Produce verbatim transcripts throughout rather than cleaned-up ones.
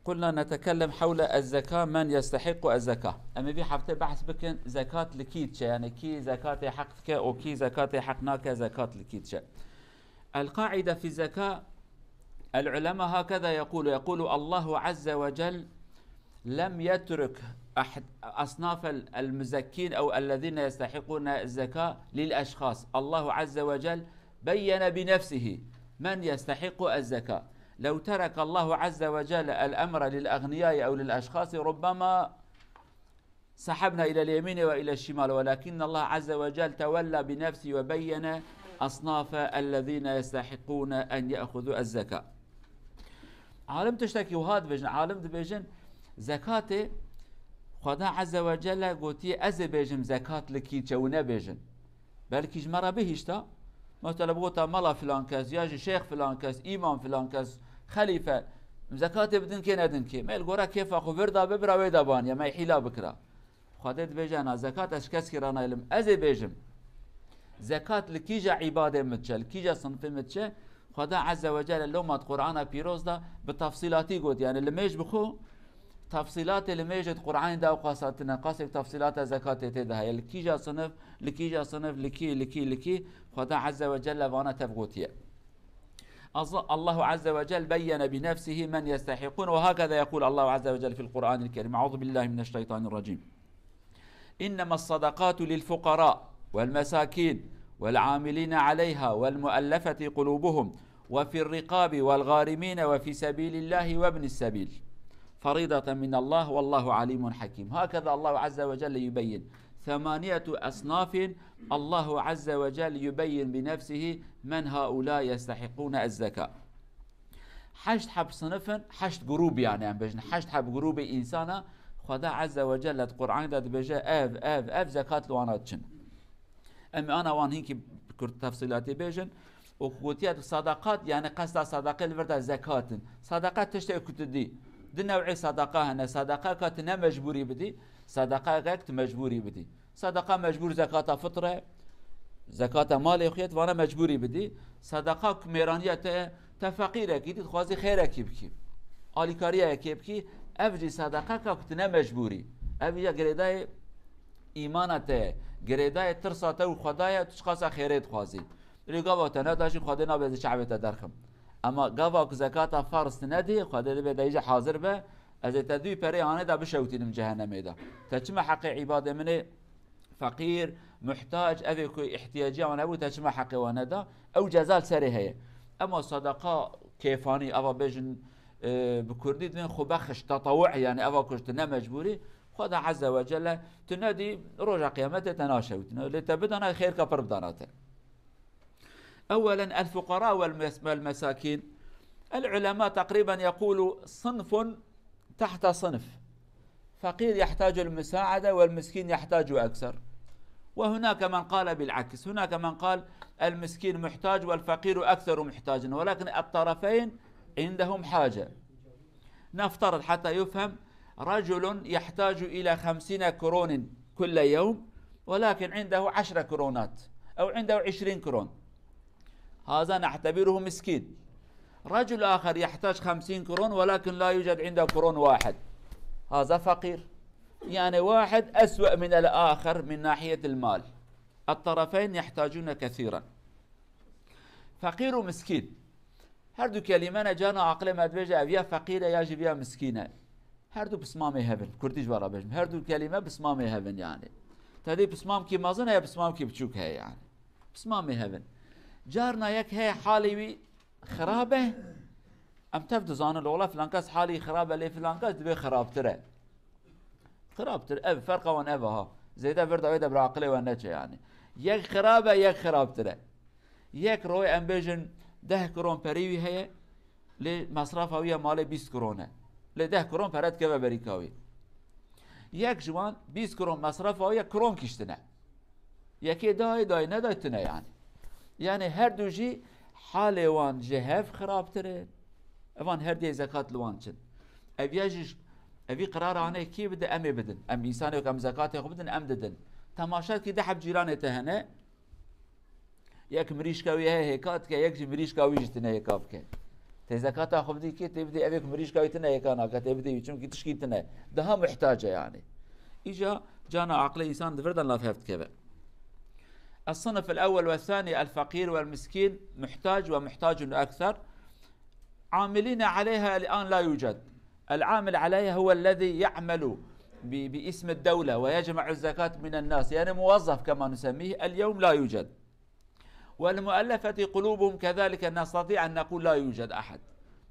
قلنا نتكلم حول الزكاة، من يستحق الزكاة. Em ê vî hefte behs bikin zekat li kî diçe, yani kî zekatê heq dike û kî zekatê heq nake, zekat li kî diçe. القاعدة في الزكاة، العلماء هكذا يقول، يقول الله عز وجل: لم يترك أحد أصناف المزكين أو الذين يستحقون الزكاة للأشخاص. الله عز وجل بين بنفسه من يستحق الزكاة. لو ترك الله عز وجل الأمر للأغنياء أو للأشخاص ربما سحبنا إلى اليمين وإلى الشمال، ولكن الله عز وجل تولى بنفسه وبين أصناف الذين يستحقون أن يأخذوا الزكاة. Alim tiştekî wiha dibêjin, alim dibêjin, zekatê Xweda Azze ve Celle gotiye, ez ê bêjim zekat li kî çe û nebêjin. Belkî ji me re bihişta, mesela bigota mala filan kes, ya jî şêx filan kes, îmam filan kes, xelîfe, zekatê bidin kê nedin kê. Me li gora kêfa xwe vir da bibira wê de baniye, me hîla bikira. Xwedê dibêje, na zekat ez ji keskî re naylim. Ez ê bêjim. Zekat li kîja îbadê min diçe, li kîja sinfê min diçe? Xweda Azze ve Celle loma di Qur'ana pîroz de bi tefsîlatî got, yani li mêj bi xwe tefsîlatê li mêjê di Qur'anê de ew qasa tine, qasek tefsîlata zekatê tê de heye. Li kîja sinif, li kîja sinif, li kî, li kî, li kî, Xweda Azze ve Celle vana tev gotiye. Azza-, Allahu Azze ve Celle beyyene bi nefsihi men yestehiqun ve hakeza yekul Allahu Azze ve Celle fil Kur'anil Kerim. Euzu billahi mineşşeytanirracim. إنما الصدقات للفقراء والمساكين والعاملين عليها والمؤلفة قلوبهم وفي الرقاب والغارمين وفي سبيل الله وابن السبيل فريضة من الله والله عليم حكيم. هكذا الله عز وجل يبين ثمانية أصناف. الله عز وجل يبين بنفسه من هؤلاء يستحقون الزكاة. Heşt heb sinifin, heşt grûb, yani em bêjin, heşt heb grûbê însana Xweda Azze ve Celle di Qur'anê de dibêje, ev, ev, ev zekat li wana diçin. Em ana wan hinkî kurt tefsîlatî bêjin. Û ku gotiye tu sadaqat, yani qesta sadaqê li vir de zekat in. Sadaqa tiştê ku tu dî. Du new'ê sadaqa hene. Sadaqa ka tu ne mecbûrî bidî, sadaqa ka tu mecbûrî bidî. Sadaqa mecbûr zekata fitr e, zekata malê xwe yê, tu vana mecbûrî bidî. Sadaqa ku mêraniya te ye, te feqîrekî dî, dixwazî xêrekî bikî. Alîkariya yekê bikî, ev jî sadaqa ka ku tu ne mecbûrî. Ev ya girêdayê îmana te ye, girêdayê tirsa te û Xwedayê, tu çiqasa xêrê dixwazî. Lê gava te neda jî Xwedê nabe ez ê çavê te derxim. Ema gava ku zekata farz tu nedî, Xwedê dibê de îca hazir be, ez ê te dû perê anê de bişewtînim cehennemê de. Te çima heqê îbadê min ê feqîr, muhtac, evê ku îhtiyacî wan hebû, te çima heqê wan neda? Ew ceza li serê heye. Ema sadaqa kêfanî, eva bêjin, e, bi kurdî dibên xwebexş, tatawu'î, yani eva ku ji tu ne mecbûrî, Xweda Azze ve Celle tu nedî, roja qiyametê te naşewtîne. Lê te bidana, xêrka pir bidana te. أولا الفقراء والمس-، والمساكين. العلماء تقريبا يقول صنف تحت صنف. فقير يحتاج المساعدة والمسكين يحتاج أكثر. وهناك من قال بالعكس، هناك من قال المسكين محتاج والفقير أكثر محتاجا، ولكن الطرفين عندهم حاجة. نفترض حتى يفهم، رجل يحتاج إلى خمسين كرون كل يوم، ولكن عنده عشر كرونات أو عنده عشرين كرون، هذا نعتبره مسكين. رجل آخر يحتاج خمسين كرون ولكن لا يوجد عنده كرون واحد، هذا فقير. يعني واحد أسوأ من الآخر من ناحية المال. الطرفين يحتاجون كثيرا. فقير ومسكين. Her du kelîme ne carna aqilê me dibêje, ev ya feqîr e ya jî viya miskîn e. Her du pismamê hev in. Kurdî ji we re bêjim. Her du kelîme pismamê hev in yani. Te dî pismamkî mezin heye, pismamkî biçûk heye yani. Pismamê hev in. Carna yek heye halê wî xirab e. Em tev dizanin, li ola filan kes halî xirab e, lê filan kes dibê xirabtir e. Xirabtir. Ev, ferqa wan ev e ha. Zêde vir da wê de bi aqilê we neçe yani. Yek xirab e, yek xirabtir e. Yek royê em bêjin deh kron perê wî heye, lê mesrafa wî ya malê bîst kron e. Lê deh kron pere dikeve berîka wî. Yek ji wan bîst kron mesrafa wî ya, kron kiştine. Yekê dayê, dayê nedayê tune yani. Yani her du jî halê wan ji hev xirabtir e. Evan her dê zekat li wan çin. Ev ya jî, evî qirara anê kî bide, em ê bidin. Em însanê ku em zekatê xwe bidin, em didin. Temaşa kî, deh heb cîranê te hene. Yek mirîşka wî heye hêka dike, yek jî mirîşka wî ji tine hêka bike. Tê zekata xwe bidî kê, tê bidî evê ku mirîşka wî tine yeka nake, tê bidî wî, çimkî tişkî tine. Daha muhtac e yani. Îca cana aqilê însan di vir de lav hev dikeve. الصنف الأول والثاني الفقير والمسكين محتاج ومحتاج أكثر. عاملين عليها الآن لا يوجد. العامل عليها هو الذي يعمل ب-، باسم الدولة ويجمع الزكاة من الناس، يعني موظف كما نسميه، اليوم لا يوجد. والمؤلفة قلوبهم كذلك نستطيع أن نقول لا يوجد أحد.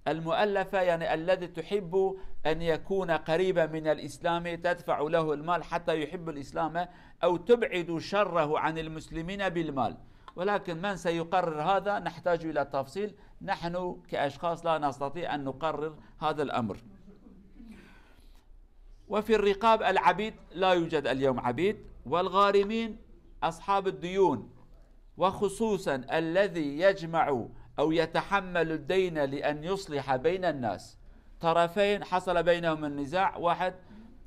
المؤلفة يعني الذي تحب أن يكون قريبا من الإسلام، تدفع له المال حتى يحب الإسلام أو تبعد شره عن المسلمين بالمال. ولكن من سيقرر هذا نحتاج إلى تفصيل، نحن كأشخاص لا نستطيع أن نقرر هذا الأمر. وفي الرقاب العبيد، لا يوجد اليوم عبيد، والغارمين أصحاب الديون، وخصوصا الذي يجمع أو يتحمل الدين لأن يصلح بين الناس، طرفين حصل بينهم النزاع، واحد،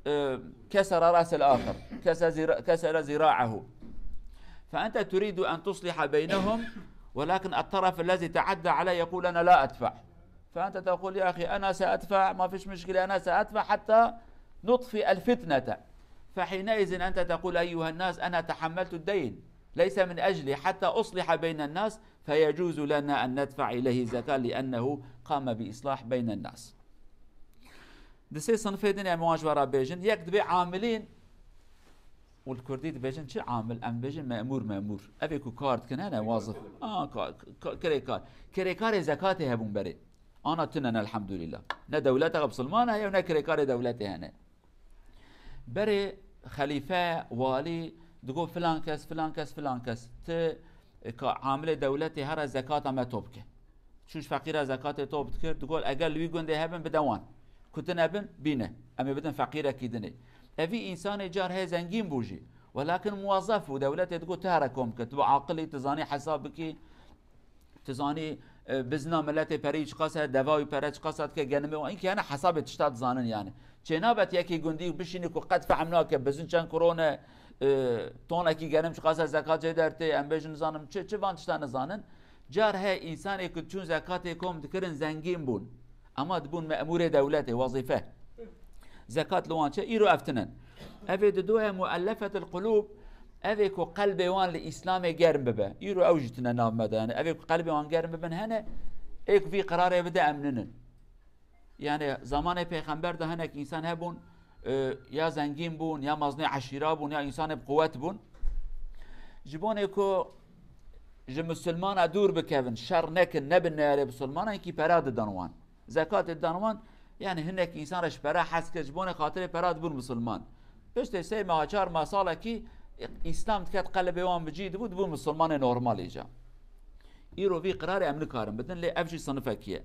آه، كسر رأس الآخر، كسر ذرا-، كسر ذراعه، فأنت تريد أن تصلح بينهم، ولكن الطرف الذي تعدى عليه يقول: "أنا لا أدفع". فأنت تقول: "يا أخي، أنا سأدفع، ما فيش مشكلة، أنا سأدفع حتى نطفئ الفتنة". فحينئذ أنت تقول: "أيها الناس، أنا تحملت الدين، ليس من أجلي، حتى أصلح بين الناس، فيجوز لنا أن ندفع إليه الزكاة لأنه قام بإصلاح بين الناس". Di sê sinifê din em wan ji we re bêjin. Yek dibê amilîn, û li kurdî dibêjin çi amil? Em bêjin memûr, memûr. Evê ku kar dikin hene, wazif. A, ka-, ka-, kirêkar. Kirêkarê zekatê hebûn berê. Ana tune ne, elhamdulillah. Ne dewleta bisilman heye û ne kirêkarê dewletê hene. Berê xelîfe, walî digot filan kes, filan kes, filan kes. Ti, e, ka amilê dewletê here zekata me top ke. Çû ji feqîra zekatê top dikir, digot eger li wî gundê hebin bide wan. Ku tune bin, bîne. Em ê bidin feqîrekî dinê. Evî însanê car heye zengîn bû jî. Welakin muwezef bû, dewletê digot tu here kom ke, tu bi aqilî, tu zanî hesab bikî. Tu zanî, e, bizna miletê perî çiqas e, deva wî pere çiqas e, dike genimê wan. Înkî hene hesabê tişta dizanin yani. Çênabe tu yekî gundî bişînî ku qet fehm nake, bizin çend kron e, e, tonekî genim çiqas e, zekat jê dertê, em bêjin nizanim çi, çi van tişta nizanin. Car heye însanê ku çûn zekatê kom dikirin zengîn bûn. Ama dibûn memûrê dewletê, wezîfe. Zekat li wan çi? Îro ev tinin. Evê didoye muellefetil qulûb, evê ku qelbê wan li Îslamê germ bibe. Îro ew jî tine nav me de. Yani evê ku qelbê wan germ bibin hene, ê ku vî qirarê bide em ninin. Yani zamanê pêxember de hinek însan hebûn, e, ya zengîn bûn, ya mezinê eşîra bûn, ya însanê bi quwet bûn. Ji bonê ku ji misilmana dûr bikevin, şer nekin, nebin neyarê misilmanan, kî pera didan wan. Zekatê didan wan, yani hinek însan re ji pera hez kir, ji bonê xatirê pera dibûn misilman. Piştê sê meha, çar meha, salekî Îslam diket qelibê wan bi cî dibû, dibû misilmanê normal îca. Îro vî qirarê em nikarin bidin, lê ev jî sinifekî ye.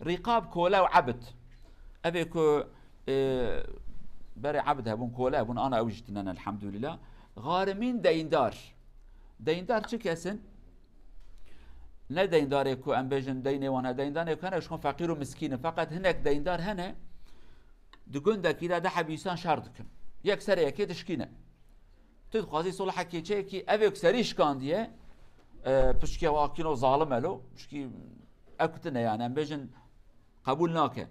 Rîqab, kole û ebd. Evê ku, e, berê ebd hebûn, kole hebûn, ana ew jî tinen, elhamdulillah. Xarimîn, deyndar. Deyndar çi kes in? Ne deyndarê ku em bêjin deynê wan heye, deyndarê ku hene ji xwe feqîr û miskîn in. Feqet hinek deyndar hene, di gundekî de du heb însan şer dikin. Yek serê yekê dişkîne. Tu dixwazî sulhekê çêkî, evê ku serî şikandiye, e, piştke wa kîno zalim e lo, pişkî ew kutine yani, em bêjin qebûl nake.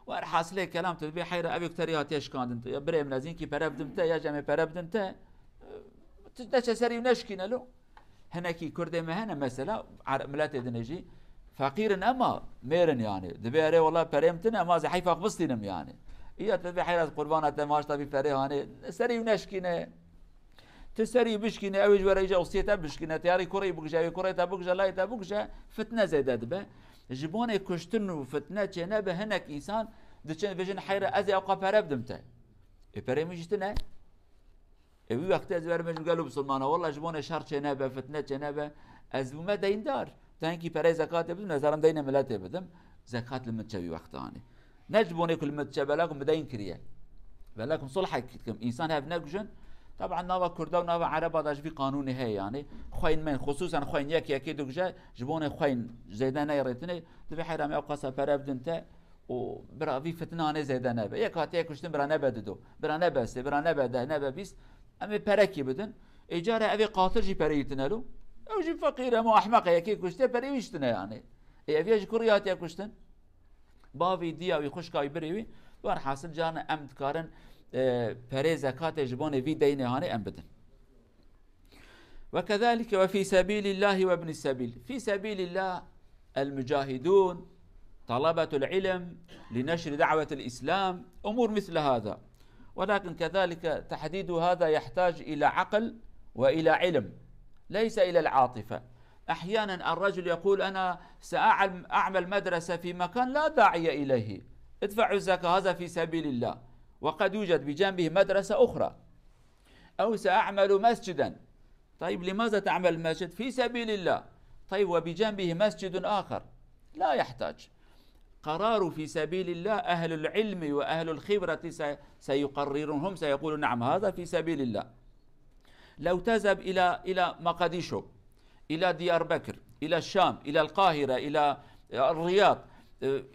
Werhasilê kelam tu dibê heyra evê ku terî hatiye şikandin te, ya birê min ez înkî pere bidim te, ya jî em ê pere bidin te, e, tu neçe serî û neşkîne lo. Hinekî Kurdê me hene mesela, Ere-, miletê din jî feqîr in ema mêr in yani. Dibê erê wela perê min tine, ema ez ê heyfa xwe bistînim yani. Îya tu dibê heyra ez qurbana te, maşta vî perê hanê, serî û neşkîne. Tu serî bişkîne, ew ê ji we re îca osiyê te bişkîne, teyarî kurê bikuje, ew ê kurê te bikuje, layê te bikuje, fitne zêde dibe. Ji bonê kuştin û fitne çênebe hinek însan diçin dibêjin heyra ez ê ewqa pere bidim te. Ê perê min jî tine. Ê wî wextê ez werim bêjim gelo bisilmana, wela ji bonê şer çênebe, fitne çênebe, ez bûme deyndar. Tenkî perey zekatê bidim, ez herim deynê miletê bidim. Zekat li min çe wî wexta anî. Ne ji bonê ku li min diçe, bela ku min deyn kiriye. Bela ku min sulhek dikim. Însan hev nekujin. Taban nava Kurda û nava Ereba de jî vî qanûnê heye yani. Xweyên me, xusûsen xweyên yek yekê dikuje, ji bonê xweyên zêde neyê rêtinê, divê heyra me ew qasa pere bidin te. Û bira vî fitnanê zêde nebe. Yek hatiye kuştin bira nebe dido. Bira nebe sê, bira nebe deh, nebe bîst. Em ê perekî bidin. Ê care evê qatil jî pereyî tine lo. Ew jî feqîr e, ema ehmeq e, yekê kuştiye pereyî wî jî tine yani. Ê, ev ya ji kurî hatiye kuştin? Bavî, diya wî, xwişka wî, birê wî. Werhasil, carna em dikarin, e, perê zekatê ji bonê vî deynê hanê em bidin. وكذلك وفي سبيل الله وابن السبيل. في سبيل الله المجاهدون، طلبة العلم، لنشر دعوة الإسلام، أمور مثل هذا. ولكن كذلك تحديد هذا يحتاج إلى عقل وإلى علم، ليس إلى العاطفة. أحيانا الرجل يقول: "أنا سأعم-، أعمل مدرسة في مكان لا داعي إليه، ادفعوا الزكاة، هذا في سبيل الله"، وقد يوجد بجنبه مدرسة أخرى. أو سأعمل مسجدا. طيب، لماذا تعمل مسجد؟ في سبيل الله. طيب، وبجنبه مسجد آخر. لا يحتاج. قرار في سبيل الله، أهل العلم وأهل الخبرة سي-، سيقررون، هم سيقولون: "نعم، هذا في سبيل الله". لو تذهب إلى، إلى مقديشو، إلى ديار بكر، إلى الشام، إلى القاهرة، إلى الرياض،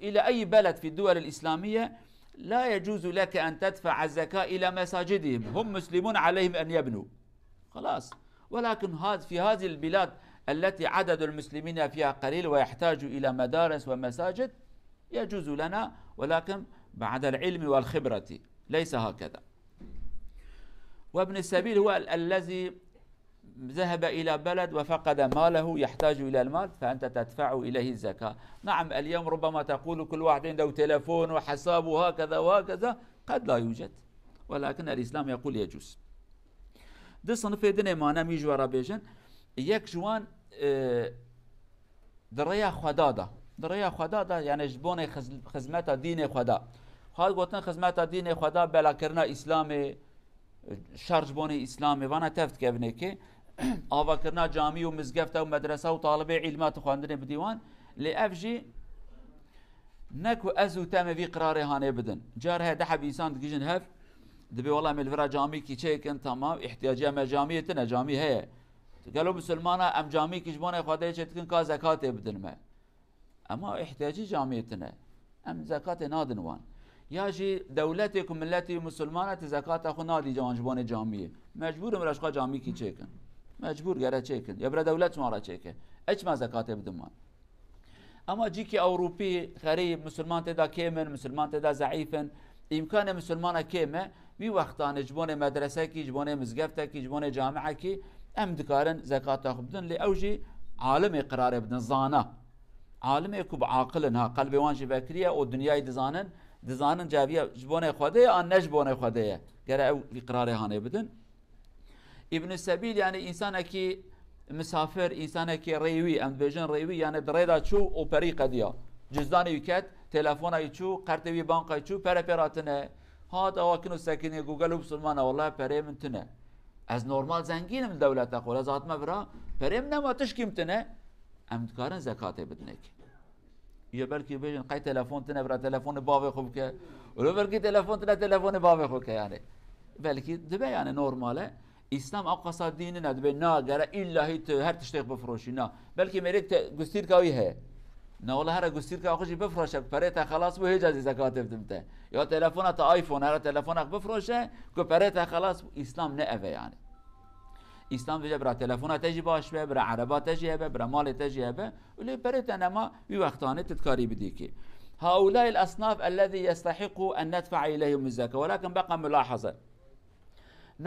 إلى أي بلد في الدول الإسلامية، لا يجوز لك أن تدفع الزكاة إلى مساجدهم، هم مسلمون، عليهم أن يبنوا. خلاص. ولكن هذ-، في هذه البلاد التي عدد المسلمين فيها قليل ويحتاج إلى مدارس ومساجد، يجوز لنا، ولكن بعد العلم والخبرة، ليس هكذا. وابن السبيل هو ال-، الذي ذهب إلى بلد وفقد ماله يحتاج إلى المال، فأنت تدفع إليه الزكاة. نعم، اليوم ربما تقول كل واحد عنده تلفون وحساب وهكذا وهكذا، قد لا يوجد، ولكن الإسلام يقول يجوز. Du sinifê din ê mane em wî ji we re bêjin. Yek ji wan, e, di rêya Xweda de. Di rêya Xweda de, yani ji bonê xiz-, xizmeta dînê Xweda. Xweda gotin, xizmeta dînê Xweda, belakirina Îslamê, şer ji bonê Îslamê, vana tev dikevin êkê. Avakirina camî û mizgefta û medresa û talibê îlma tu xwendinê bidî wan. Lê ev jî ne ku ez û te me vî qirarê hanê bidin. Car heye deh heb însan digihîjin hev, dibê wela me li vira camîkî çêkin, tamam, îhtiyacîya me camiyê tine, camî heye. Gelo misilmana em camîkî ji bonê Xwedê çêdikin ka zekatê bidin me? Ema îhtiyacî camiyê tine. Em zekatê nadin wan. Ya jî dewletê ku miletê misilman e, tu zekata xwe nadî wan ji bonê camiyê. Mecbûr in vira ji xwe camîkî çêkin. Mecbûr gere çêkin. Ya bira dewlet ji wan re çêke. Ez çima zekatê bidim wan? Ema cîkî Ewropî, xerîb, misilman tê de kêm in, misilman tê de zeîf in, îmkanê misilmana kêm e, wî wextanê ji bonê medresekî, ji bonê mizgeftekî, ji bonê camîekî em dikarin zekata xwe bidin, lê ew jî alimê qirarê bidin, zana. Alimê ku bi aqil in, ha, qelbê wan jî vekirî ye û dinyayê dizanin, dizanin caviya ji bonê Xwedê ye an ne ji bonê Xwedê ye. Gere ew vî qirarê hanê bidin. Îbn Sebîl, yani însanekî misafir, însanekî rêwî, em dibêjin rêwî, yani di rê de çû û perî qediya. Cizdanê wî ket, telefona wî çû, qertê wî banka wî çû, pere pê re tine. Hat awa kin û sekinî, got, gelo misilman e, wellahî perê min tine. Ez normal zengîn im li dewleta xwe, ez hatime vira, perê min nema, tişkî min tine. Em dikarin zekatê bidinekê. Ya belkî bêjin, qey telefon tine, bira telefonê bavê xwe bike. Wilo belkî telefon tine, telefonê bavê xwe ke yani. Belkî dibe yani normal e. Îslam ew qasa dîn nine, dibe na gere îllahî tu her tiştê xwe bifroşî, na. Belkî mêrek te gustîrka wî heye. Na wela here gustîrka xwe jî bifroşe, ku perê te xelas bû, hêca jî zekatê bidim te. Ya telefona te iPhone, here telefona xwe bifroşe, ku perê te xelas bû. Îslam ne ev e yani. Îslam dibêje bira telefona te jî baş be, bira ereba te jî hebe, bira malê te jî hebe. Û lê perê te nema, wî wextanê tu dikarî bidî kê. هؤلاء الأصناف الذي يستحق أن ندفع إليهم الزكاة، ولكن بقى ملاحظة.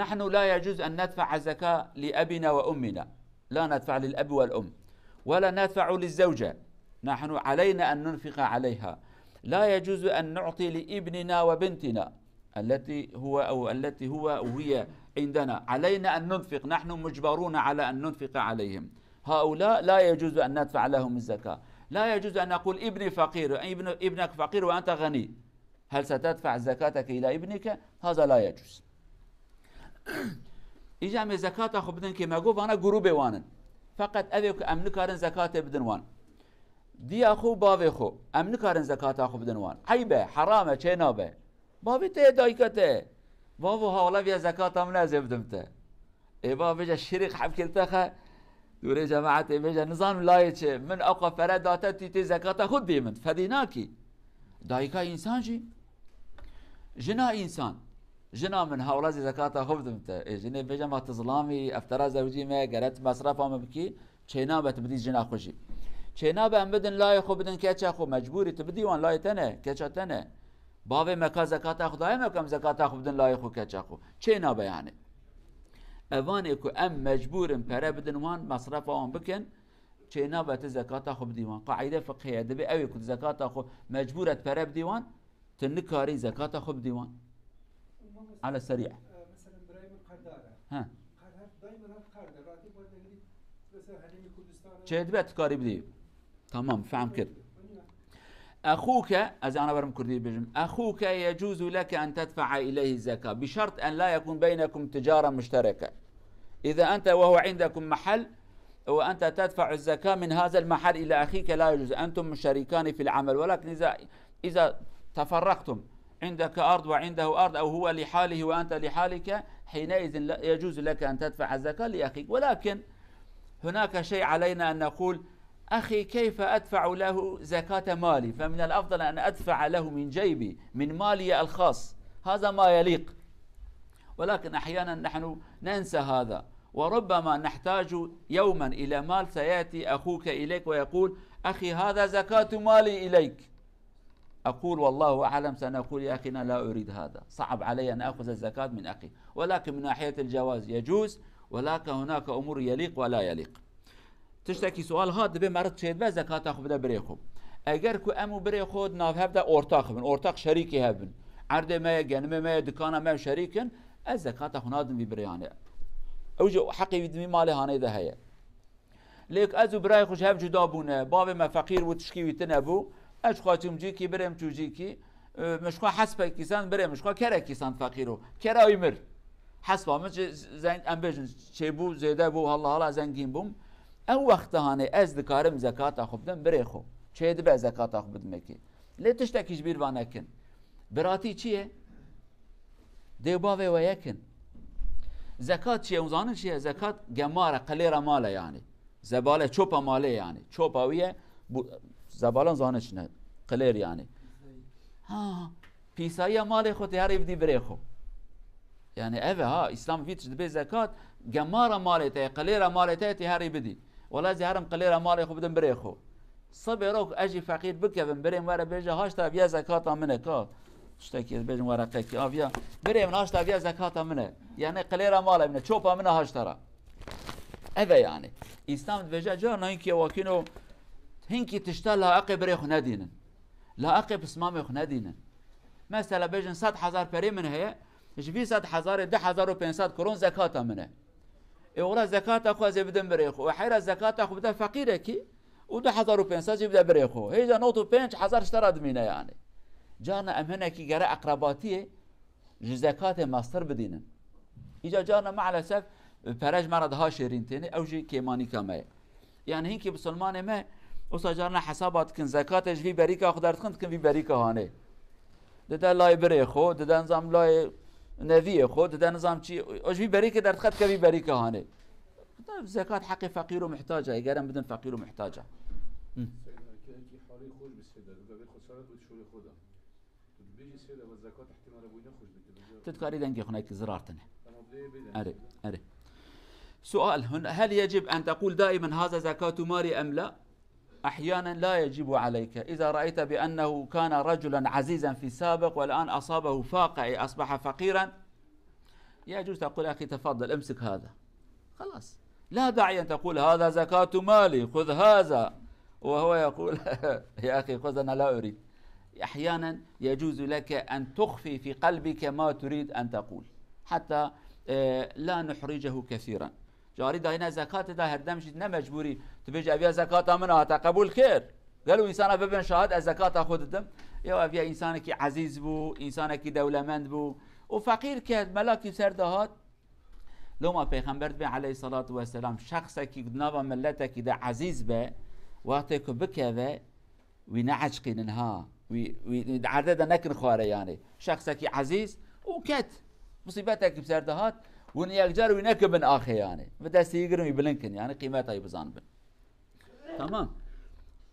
نحن لا يجوز أن ندفع الزكاة لأبنا وأمنا، لا ندفع للأب والأم، ولا ندفع للزوجة، نحن علينا أن ننفق عليها، لا يجوز أن نعطي لابننا وبنتنا، التي هو أو التي هو أو هي عندنا، علينا أن ننفق، نحن مجبرون على أن ننفق عليهم. هؤلاء لا يجوز أن ندفع لهم الزكاة. لا يجوز أن نقول: "ابني فقير، ابن، ابنك فقير وأنت غني. هل ستدفع زكاتك إلى ابنك؟" هذا لا يجوز. Îca em ê zekata xwe bidin kê, me got vana grûbê wan in. Feqet ev ê ku em nikarin zekatê bidin wan. Diya xwe û bavê xwe, em nikarin zekata xwe bidin wan. Eyb e, heram e, çê nabe. Bavê te ye, dayika te ye. Bavo, hawla viya zekata min ez ê bidim te. Ê, bavê bêje şirîk hebkil te xe. Dûrê cemaetê bêje, nizanim layê çi. Min ew qe pere date, tî tê zekata xwe dê min. Fedî nakî. Dayika însan jî. Jina însan. Jina min, hawla zî zekata xwe bidim te. Ê, jinê bêje, ma tu zilamî, eftera zewcî me, gere tu mesrefa min bikî. Çênabe tu bidî jina xwe jî. Çênabe em bidin layê xwe, bidin keça xwe, mecbûrî tu bidî wan, layê te ne, keça te ne. Bavê me ka zekata xwe daye, me ka em zekata xwe bidin layê xwe, keça xwe. Çênabe yani. Evanê ku em mecbûr in pere bidin wan, mesrefa wan bikin, çênabe tu zekata xwe bidî wan. Qaîde fiqhê ye, divê ew ê ku tu zekata xwe mecbûr et pere bidî wan, tu nikarî zekata xwe bidî wan. Ala serî. Mesela birayê min qerdar e. He. Qerd her, dayê min her qerd e. Ratî berdengirî, mesela Herêmê Kurdistanê. Çêdibe tu karî bidî. Tamam, fehm kir. Exûke, ez ana werim kurdî bêjim. Exûke yecuzu leke en tedfe'a ileyhi zeka. Bi şert en la yekun beynekum ticara muştereke. İza ente ve huve indekum mahal, وأنت تدفع الزكاة من هذا المحل إلى أخيك لا يجوز، أنتم مشتركان في العمل، ولكن إذا، إذا تفرقتم، عندك أرض وعنده أرض، أو هو لحاله وأنت لحالك، حينئذ لا، يجوز لك أن تدفع الزكاة لأخيك. ولكن هناك شيء علينا أن نقول: أخي، كيف أدفع له زكاة مالي؟ فمن الأفضل أن أدفع له من جيبي، من مالي الخاص، هذا ما يليق. ولكن أحيانا نحن ننسى هذا، وربما نحتاج يوما إلى مال سيأتي أخوك إليك ويقول: أخي، هذا زكاة مالي إليك. أقول: والله أعلم، سنقول: يا أخي، أنا لا أريد هذا، صعب علي أن آخذ الزكاة من أخي، ولكن من ناحية الجواز يجوز، ولكن هناك أمور يليق ولا يليق. Tiştekî sual hat, dibê meriv çêdibe zekata xwe bide birê xwe. Eger ku em û birê xwe di nav hev de ortax bin, ortax şerîkî hev bin. Erdê me ye, genimê me ye, dikana me şerîk in, ez zekata xwe nadim vî birê yanê. Ew jî heqê wî di vî malê hanê de heye. Lê ez û birayê xwe ji hev cuda bûne, bavê me feqîr bû, tişkî wî tine bû, ez ji xwe çûm cîkî, birê min çû cîkî, e, min ji xwe hesbekî sand, birê min ji xwe kerekî sand feqîr o. Kera wî mir. Hesba min çi zeng-, em bêjin, çêbû, zêde bû, halla halla zengîn bûm. Ew wexta hanê ez dikarim zekata xwe bidim birê xwe. Çêdibe zekata xwe bidimekê. Lê tiştekî ji bîr va nekin. Biratî çi ye? Dê bavê we yek in. Zekat çi ye? Hûn zanin çi ye? Zekat gemar e, qilêra mal e yani. Zebale, çopa malê yani. Çopa wî ye, bu zebalan zanin çi ne? Qilêr yani. Ha, pîsayiya malê xwe tê herî bidî birê xwe. Yani ev e ha, Îslam vî tişt dibê zekat, gemara malê te, qilêra malê te tê herî bidî. Wela ez ê herim qilêra malê xwe bidim birê xwe. Sibê rok ez jî feqîr bikevim, birê min were bêje, haşta viya zekata min e, ka. Tiştekî ez bêjim wereqekî, a viya. Birê min, haşta viya zekata min e. Yani qilêra malê min e, çopa min e haşta ra. Ev e yani. Îslam dibêje, carna hinkî ewakîno, hinkî tişta laeqê birê xwe nedînin. Laeqê pismamê xwe nedînin. Mesela bêjin sed hezar perê min heye, ji vî sed hezarê du hezar û pênc sed kron zekata min e. Ê wela zekata xwe ez ê bidim birê xwe. Û heyra zekata xwe bide feqîrekî û du hezar û pênc sed jî bide birê xwe. Hêja nod û pênc hezar ji te re dimîne yani. Carna em hinekî gere eqrebatiyê ji zekatê mestir bidînin. Îca carna maalesef pere ji me re daha şêrîn têne, ew jî kêmanîka me ye. Yani hinkî bisilmanê me, wisa carna hesaba dikin, zekatê ji vî berîka xwe derdixin, dikin vî berîka hanê. Dide layê birê xwe, dide nizam layê neviyê xwe, dide nizam çi, o ji vî berîkê derdixe dike vî berîka hanê. Zekat heqê feqîr û muhtac e, gere em bidin feqîr û muhtac e. Hı. Seyda, ki, ki halê xwe ji bi seyda, bi gavê xwe saret û şûrê xwe de. Tu dibêjî seyda ve zekat ihtimale bûyî ne xweş dike. Tu dikarî dengê xwe nekî zirar tine. Tamam, dê bêde. Erê, erê. سؤال: هل يجب أن تقول دائما: هذا زكاة مالي، أم لا؟ أحيانا لا يجب عليك. إذا رأيت بأنه كان رجلا عزيزا في السابق والآن أصابه فاقة، أي أصبح فقيرا، يجوز تقول: أخي، تفضل، امسك هذا. خلاص. لا داعي أن تقول: هذا زكاة مالي، خذ هذا. وهو يقول: يا أخي، خذ، أنا لا أريد. أحيانا يجوز لك أن تخفي في قلبك ما تريد أن تقول، حتى، آه، لا نحرجه كثيرا. Carî dayîna zekatê de her dem jî ne mecbûrî tu bêjî: "Ev ya zekata min a, te qebûl kir." Gelo însana bibin şahid, ez zekata xwe didim. Ya ev ya însanekî ezîz bû, însanekî dewlemend bû û feqîr ket, melakî ser de hat. Loma Pêxember dibê aleyhissalatu vesselam, şexsekî di nava miletekî de ezîz be, wextê ku bikeve, wî neeşqînin ha. Wî, wî di erdê de nekin xware yani. Şexsekî ezîz û ket. Musîbetekî bi ser de hat, hûn yekcar wî nekibin axê yani. Bi destî girin wî bilind kin yani, qîmeta wî bizanibin. Tamam.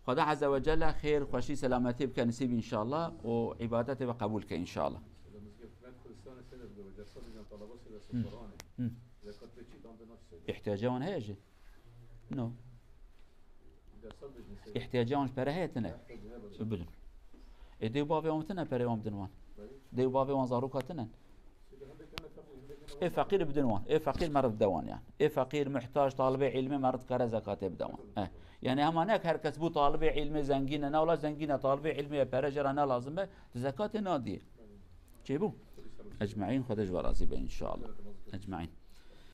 Xweda Azze ve Celle xêr, xweşî, selametî bike nisîbî înşallah û îbadetê ve qebûl ke înşallah. Hı. Hı. Îhtiyacê wan heye jî? No. Îhtiyacê wan ji pere heye tine. Bidin. Ê dê û bavê wan tine perê wan bidin wan. Dê û bavê wan zaroka tine. Ê feqîr bidin wan. Ê feqîr meriv bide wan yani. Ê feqîr, muhtac, talibê ilmê meriv dikare zekatê bide wan. Eh. Yani hema ne her kes bû talibê ilmê zengîn e. Ne wala zengîn e, talibê ilmê ye, pere jê re ne lazim e. Tu zekatê nadiyê. Çêbû? Ecmaîn, Xwedê ji we razî be inşallah. Ecmaîn.